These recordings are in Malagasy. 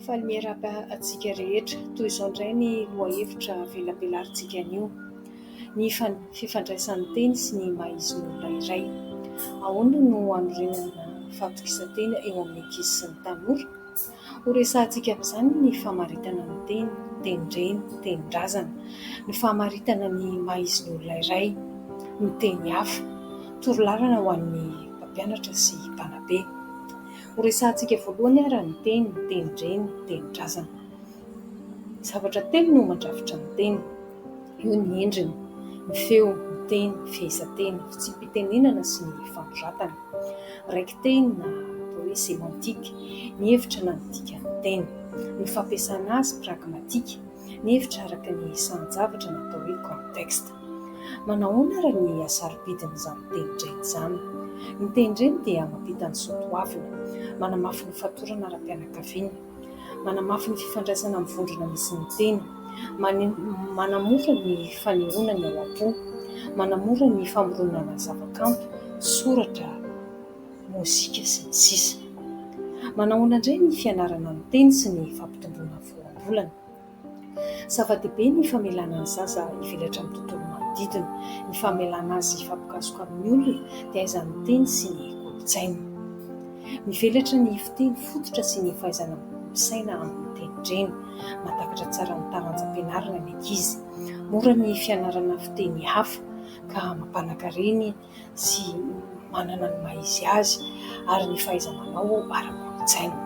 Faly miarahaba antsika rehetra. Toy izao indray ny lohahevitra velabelarintsika anio. Ny fifandraisan'ny teny sy ny maha izy ny olona iray. Ahoana no hanorenana fahatokisan-tena eo amin'ny ankizy sy ny tanora? Horesahantsika amin'izany ny famaritana ny teny, tenin-dreny, tenin-drazana, ny famaritana ny maha izy ny olona iray, ny teny hafa, torolalana ho an'ny mpampianatra sy mpanabe. Horesahantsika voalohany ary ny teny, tenin-dreny, tenin-drazana. Zavatra telo no mandrafitra ny teny. Eo ny endriny, ny feo, ny teny, fehezanteny, fitsipi-pitenenana sy ny fanoratana. Raiki-teny na atao hoe sémantique, ny hevitra na ny dikan'ny teny. Ny fampiasana azy, pragmatique, ny hevitra araka ny sahan-javatra na atao hoe contexte. Manahoana ary ny hasarobidin'izany tenin-dreny izany? Ny tenin-dreny dia mampita ny soatoavina, manamafy ny fatorana ara-pianakaviana, manamafy ny fifandraisana amin'ny vondrona misy ny tena, manamora ny fanehoana ny ao am-po, manamora ny famoronana zavakanto, soratra, mozika, sy ny sisa Manahoana indray ny fianarana ny teny sy ny fampitomboana voambolana? Zava-dehibe ny famelana ny zaza hivelatra amin'ny tontolo manodidina. Ny famelana azy hifampikasoka amin'ny olona dia ahaizany miteny sy ny kolontsaina. Mivelatra ny fiteny fototra sy ny fahaizana misaina amin'ny tenin-dreny. Mahatakatra tsara ny taranjam-pianarana ny ankizy. Mora ny fianarana fiteny hafa ka mampanan-karena sy manana ny maha izy azy ary ny fahaiza-manao ara-kolontsaina.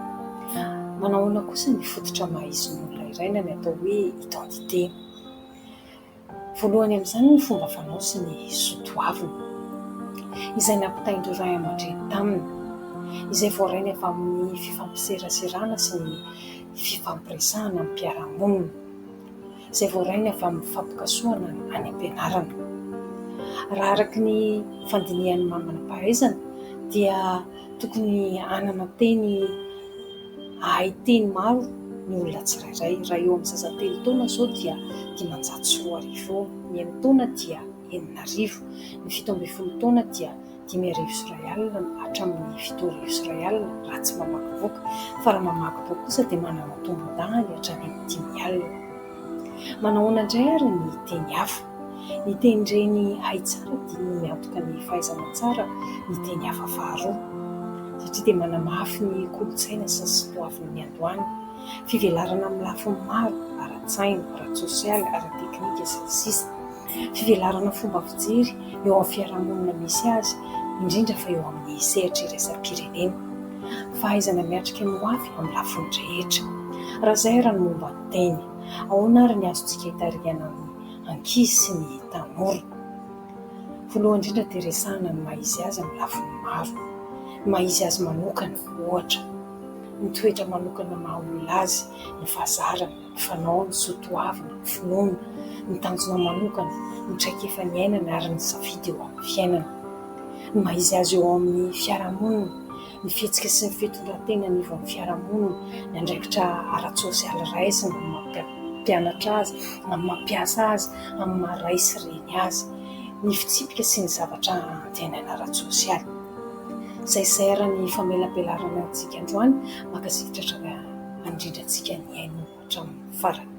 Manao ahoana kosa ny fototra maha izy ny olona iray na ny atao hoe identité? Voalohany amin'izany ny fomba fanao sy ny soatoavina, izay nampitain'ireo ray aman-dreny taminy, izay voarainy avy amin'ny fifampiseraserana sy ny fifampiresahana amin'ny mpiara-monina. izay voarainy avy amin'ny fampikasohana any am-pianarana. Raha araka ny fandinihan'ny manam-pahaizana dia tokony hanana teny hahay teny maro ny olona tsirairay. Raha eo amin'ny zaza telo taona izao dia 2500 eo, ny enin-taona dia 6000, ny 17 taona dia 2150 hatramin'ny 2170 raha tsy mamaky boky, fa raha mamaky boky kosa dia manana tombon-dahiny hatrany amin'ny 50. Manahoana indray ary ny teny hafa? Ny teny reny hay tsara dia no miantoka ny fahaizana tsara ny teny hafa faharoa, satria dia manamafy ny kolontsaina sy ny soatoavina niandohana, fivelarana amin'ny lafiny maro, ara-tsaina, ara-tsosialy, ara-teknika, sy ny sisa. Fivelarana fomba fijery eo amin'ny fiarahamonina misy azy, indrindra fa eo amin'ny sehatra iraisam-pirenena. Fahaizana miatrika ny hoavy amin'ny lafiny rehetra. Raha izay ary ny momba ny teny, ahoana ary ny azontsika itarihana ny ankizy sy ny tanora? Voalohany indrindra dia resahana ny maha izy azy amin'ny lafiny maro. Ny maha izy azy manokana, ohatra, ny toetra manokana maha olona azy, ny fahazarana, ny fanao, ny soatoavina, ny finoana, ny tanjona manokana, ny traikefa niainana ary ny safidy eo amin'ny fiainana. Ny maha izy azy eo amin'ny fiarahamonina, ny fihetsika sy ny fitondran-tena anivon'ny fiarahamonina, ny andraikitra ara-tsosialy raisina amin'ny maha mpianatra azy, amin'ny maha mpiasa azy, amin'ny maha ray sy reny azy, ny fitsipika sy ny zavatra antenaina ara-tsosialy. Izay izay ary ny famelabelarana antsika androany, mankasitraka indrindra antsika nihaino hatramin'ny farany.